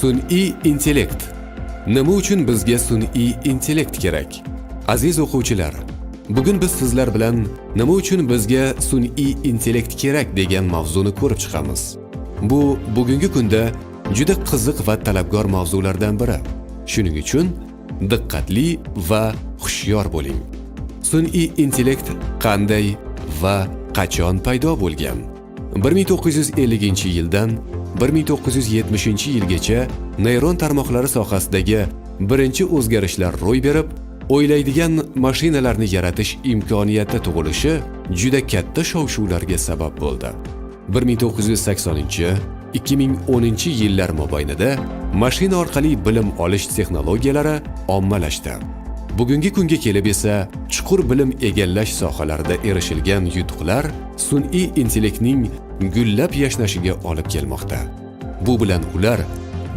Sun'iy intellekt. Nima uchun bizga sun'iy intellekt kerak? Aziz o'quvchilar, bugun biz sizlar bilan nima uchun bizga sun'iy intellekt kerak degan mavzuni ko'rib chiqamiz. Bu bugungi kunda juda qiziq va talabgor mavzulardan biri. Shuning uchun diqqatli va hushyor bo'ling. Sun'iy intellekt qanday va qachon paydo bo'lgan? 1950-yildan 1970-yilgacha neyron tarmoqlari sohasidagi birinchi o'zgarishlar ro'y berib, o'ylaydigan mashinalarni yaratish imkoniyati tug'ilishi juda katta shov-shuvlarga sabab bo'ldi. 1980-2010 yillar mobaynida mashina orqali bilim olish texnologiyalari ommalashdi. Bugungi kunga kelib esa chuqur bilim egallash sohalarida erishilgan yutuqlar sun'iy intellektning gullab yashnashiga olib kelmoqda. Bu bilan ular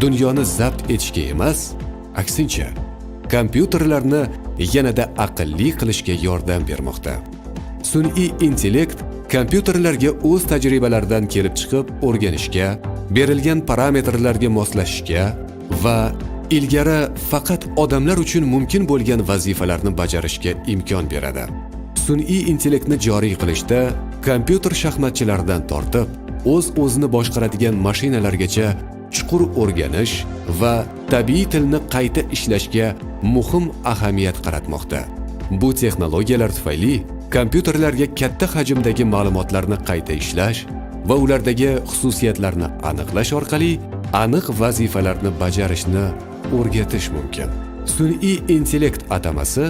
dunyoni zabt etishga emas, aksincha, kompyuterlarni yanada aqlli qilishga yordam bermoqda. Sun'iy intellekt kompyuterlarga o'z tajribalaridan kelib chiqib o'rganishga, berilgan parametrlarga moslashishga va ilgari faqat odamlar uchun mumkin bo'lgan vazifalarni bajarishga imkon beradi. Sun'iy intellektni joriy qilishda kompyuter shaxmatchilaridan tortib, o'z-o'zini boshqaradigan mashinalargacha chuqur o'rganish va tabiiy tilni qayta ishlashga muhim ahamiyat qaratmoqda. Bu texnologiyalar tufayli kompyuterlarga katta hajmdagi ma'lumotlarni qayta ishlash va ulardagi xususiyatlarni aniqlash orqali aniq vazifalarni bajarishni o'rgatish mumkin. Sun'iy intellekt atamasi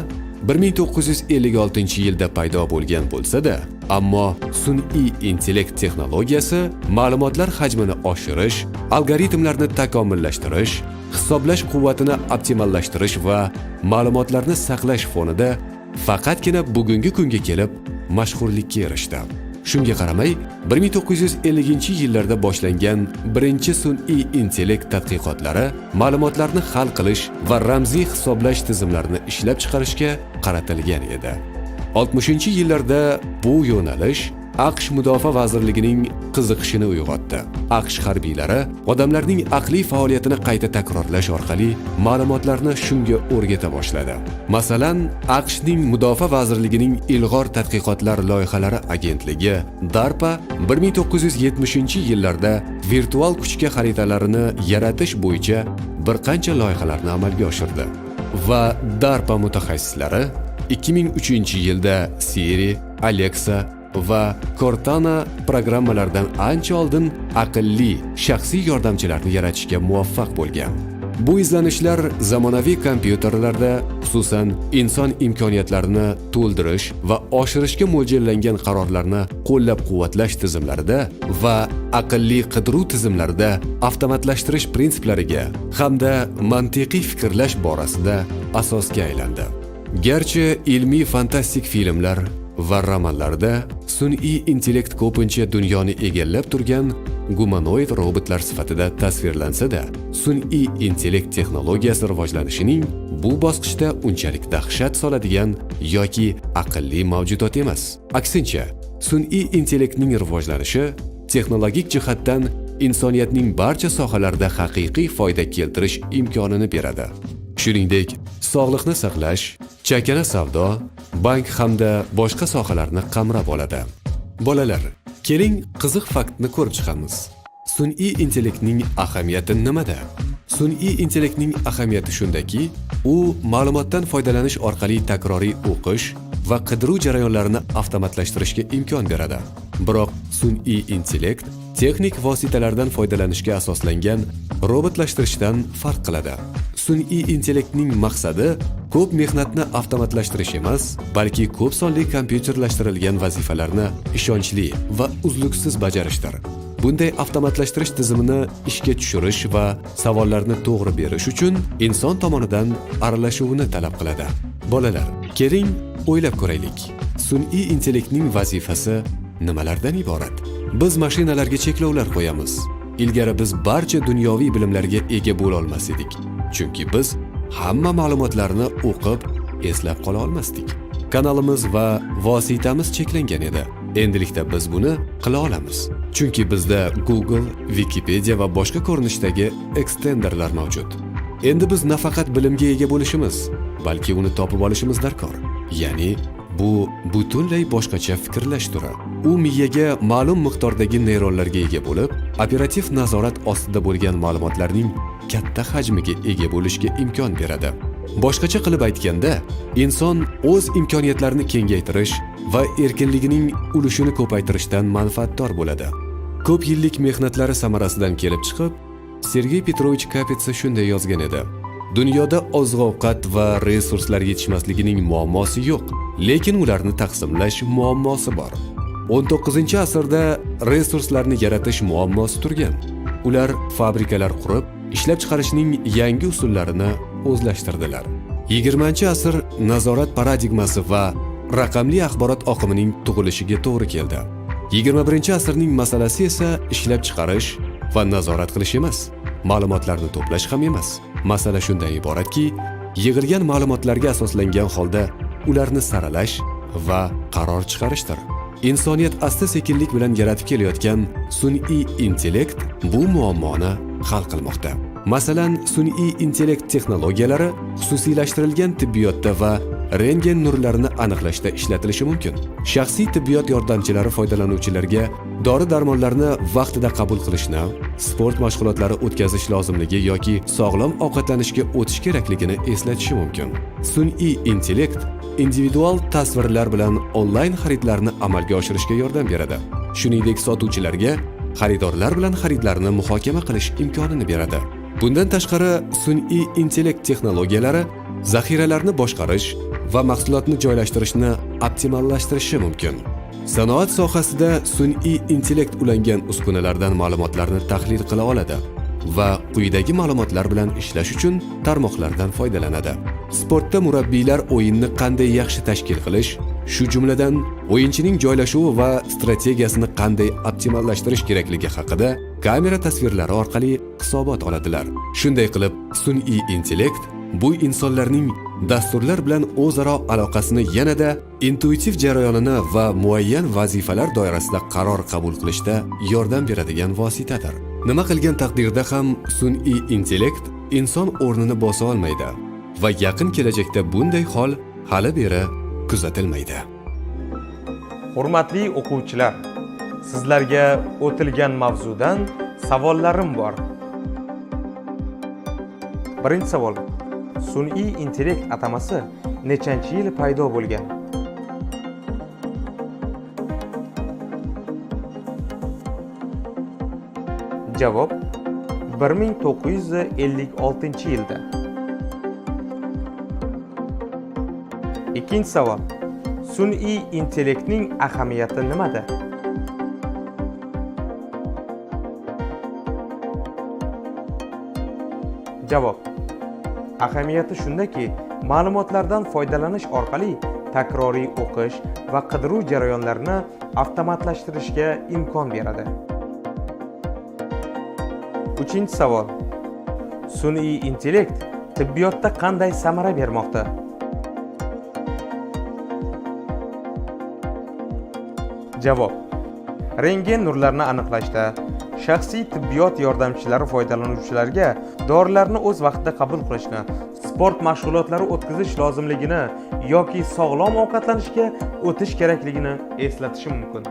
1956-yilda paydo bo'lgan bo'lsa-da, ammo sun'iy intellekt texnologiyasi ma'lumotlar hajmini oshirish, algoritmlarni takomillashtirish, hisoblash quvvatini optimallashtirish va ma'lumotlarni saqlash fonida faqatgina bugungi kunga kelib mashhurlikka erishdi. Shunga qaramay, 1950-yillarda boshlangan birinchi sun'iy intellekt tadqiqotlari ma'lumotlarni hal qilish va ramziy hisoblash tizimlarini ishlab chiqarishga qaratilgan edi. 60-yillarda bu yo'nalish AQSh Mudofaa vazirligining qiziqishini uyg'otdi. AQSh harbiylari odamlarning aqliy faoliyatini qayta takrorlash orqali ma'lumotlarni shunga o'rgata boshladi. Masalan, AQShning Mudofaa vazirligining Ilg'or tadqiqotlar loyihalari agentligi DARPA 1970-yillarda virtual kuchga xaritalarini yaratish bo'yicha bir qancha loyihalarni amalga oshirdi. Va DARPA mutaxassislari 2003-yilda Siri, Alexa va Cortana programmalaridan ancha oldin aqlli shaxsiy yordamchilarni yaratishga muvaffaq bo'lgan. Bu izlanishlar zamonaviy kompyuterlarda, xususan, inson imkoniyatlarini to'ldirish va oshirishga mo'ljallangan qarorlarni qo'llab-quvvatlash tizimlarida va aqlli qidiruv tizimlarida avtomatlashtirish prinsiplariga hamda mantiqiy fikrlash borasida asosga aylandi. Garchi ilmiy fantastik filmlar va romanlarda sun'iy intellekt ko'pincha dunyoni egallab turgan gumanoid robotlar sifatida tasvirlansa-da, sun'iy intellekt texnologiyasi rivojlanishining bu bosqichda unchalik dahshat soladigan yoki aqlli mavjudot emas. Aksincha, sun'iy intellektning rivojlanishi texnologik jihatdan insoniyatning barcha sohalarida haqiqiy foyda keltirish imkonini beradi. Shuningdek, sog'liqni saqlash, chakana savdo, bank hamda boshqa sohalarni qamrab oladi. Bolalar, keling, qiziq faktni ko'rib chiqamiz. Sun'iy intellektning ahamiyati nimada? Sun'iy intellektning ahamiyati shundaki, u ma'lumotdan foydalanish orqali takroriy o'qish va qidiruv jarayonlarini avtomatlashtirishga imkon beradi. Biroq sun'iy intellekt texnik vositalardan foydalanishga asoslangan robotlashtirishdan farq qiladi. Sun'iy intellektning maqsadi ko'p mehnatni avtomatlashtirish emas, balki ko'p sonli kompyuterlashtirilgan vazifalarni ishonchli va uzluksiz bajarishdir. Bunday avtomatlashtirish tizimini ishga tushirish va savollarni to'g'ri berish uchun inson tomonidan aralashuvni talab qiladi. Bolalar, keling, o'ylab ko'raylik. Sun'iy intellektning vazifasi nimalardan iborat? Biz mashinalarga cheklovlar qo'yamiz. Ilgari biz barcha dunyoviy bilimlarga ega bo'la olmas edik. Chunki biz hamma ma'lumotlarni o'qib, eslab qola olmasdik. Kanalimiz va vositamiz cheklangan edi. Endilikda biz buni qila olamiz. Chunki bizda Google, Wikipedia va boshqa ko'rinishdagi ekstenderlar mavjud. Endi biz nafaqat bilimga ega bo'lishimiz, balki uni topib olishimiz darkor. Ya'ni bu butunlay boshqacha fikrlash turi. U miyaga ma'lum miqdordagi neyronlarga ega bo'lib, operativ nazorat ostida bo'lgan ma'lumotlarning katta hajmiga ega bo'lishga imkon beradi. Boshqacha qilib aytganda, inson o'z imkoniyatlarini kengaytirish va erkinligining ulushini ko'paytirishdan manfaatdor bo'ladi. Ko'p yillik mehnatlari samarasidan kelib chiqib, Sergey Petrovich Kapitsa shunday yozgan edi: "Dunyoda oziq-ovqat va resurslar yetishmasligining muammosi yo'q, lekin ularni taqsimlash muammosi bor." 19-asrda resurslarni yaratish muammosi turgan. Ular fabrikalar qurib, ishlab chiqarishning yangi usullarini o'zlashtirdilar. 20-asr nazorat paradigmasi va raqamli axborot oqimining tug'ilishiga to'g'ri keldi. 21-asrning masalasi esa ishlab chiqarish va nazorat qilish emas, ma'lumotlarni to'plash ham emas. Masala shundan iboratki, yig'ilgan ma'lumotlarga asoslangan holda ularni saralash va qaror chiqarishdir. Insoniyat asta-sekinlik bilan yaratib kelayotgan sun'iy intellekt bu muammoni hal qilmoqda. Masalan, sun'iy intellekt texnologiyalari xususiylashtirilgan tibbiyotda va rentgen nurlarini aniqlashda ishlatilishi mumkin. Shaxsiy tibbiyot yordamchilari foydalanuvchilarga dori-darmonlarni vaqtida qabul qilishni, sport mashg'ulotlari o'tkazish lozimligi yoki sog'lom ovqatlanishga o'tish kerakligini eslatishi mumkin. Sun'iy intellekt individual tasvirlar bilan onlayn xaridlarni amalga oshirishga yordam beradi. Shuningdek, sotuvchilarga xaridorlar bilan xaridlarni muhokama qilish imkonini beradi. Bundan tashqari, sun'iy intellekt texnologiyalari zaxiralarni boshqarish va mahsulotni joylashtirishni optimallashtirishi mumkin. Sanoat sohasida sun'iy intellekt ulangan uskunalardan ma'lumotlarni tahlil qila oladi va quyidagi ma'lumotlar bilan ishlash uchun tarmoqlardan foydalanadi. Sportda murabbiylar o'yinni qanday yaxshi tashkil qilish, shu jumladan o'yinchining joylashuvi va strategiyasini qanday optimallashtirish kerakligi haqida kamera tasvirlari orqali hisobot oladilar. Shunday qilib, sun'iy intellekt bu insonlarning dasturlar bilan o'zaro aloqasini yanada intuitiv jarayonini va muayyan vazifalar doirasida qaror qabul qilishda yordam beradigan vositadir. Nima qilgan taqdirda ham sun'iy intellekt inson o'rnini bosa olmaydi va yaqin kelajakda bunday hol hali beri kuzatilmaydi. Hurmatli o'quvchilar, sizlarga o'tilgan mavzudan savollarim bor. Birinchi savol. Sun'iy intellekt atamasi nechanchi yil paydo bo'lgan? Javob: 1956-yilda. Ikkinchi savol. Sun'iy intellektning ahamiyati nimada? Javob: Ahamiyati shundaki, ma'lumotlardan foydalanish orqali takroriy o'qish va qidiruv jarayonlarini avtomatlashtirishga imkon beradi. Uchinchi savol. Sun'iy intellekt tibbiyotda qanday samara bermoqda? Javob: Rentgen nurlarini aniqlashda, shaxsiy tibbiyot yordamchilari foydalanuvchilarga dorilarni o'z vaqtida qabul qilishni, sport mashg'ulotlari o'tkazish lozimligini yoki sog'lom ovqatlanishga o'tish kerakligini eslatishi mumkin.